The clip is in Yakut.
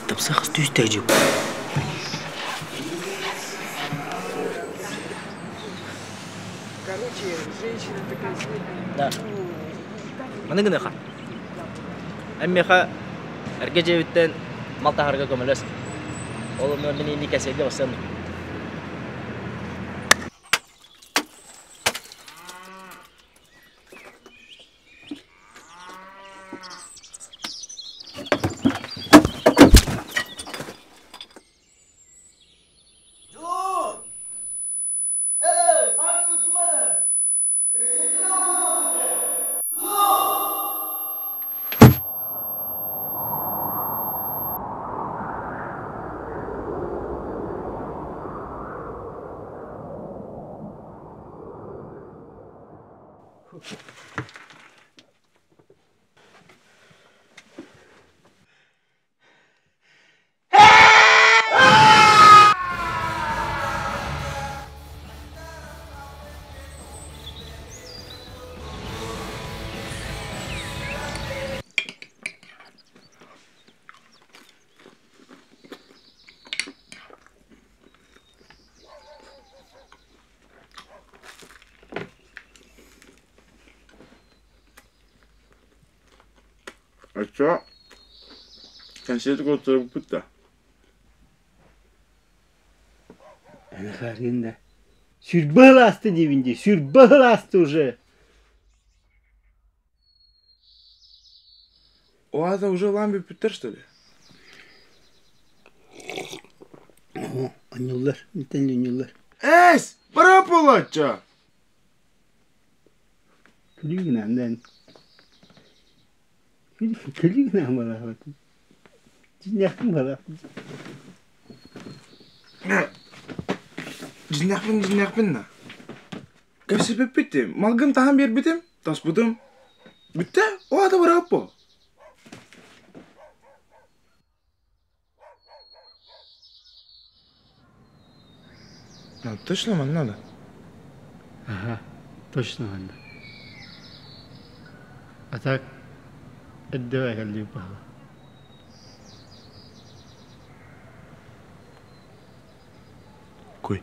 Тапсахас түстэ дьип. Да. Маны гыныха. Эммиэхэ эргэ дьиэбиттэн мал таһарга көмөлөс. Ол онно мин инни кэсэйгэ бассыам. Оччо кэнсиэт куоттарбыппыт да? Эн да. Сүрбэ ылаасты диибин дии, сүрбэ ылаасты уже. О, это уже ламби бүттэр, что ли? О, анньыллар, итен анньыллар. Эс, бара буолаачча. Күлүү гынан Күлүү гынан балаабытым. Дьиннээхпин балаабытым. Дьиннээхпин, дьиннээхпин да. Кэпсэппиппит малгын таһан биэрбитим, таспытым. Бүттэ, о ата бырааппо. Ну, точно вам надо? Ага, точно надо. А так, отдавай кэллии баһа. Куй.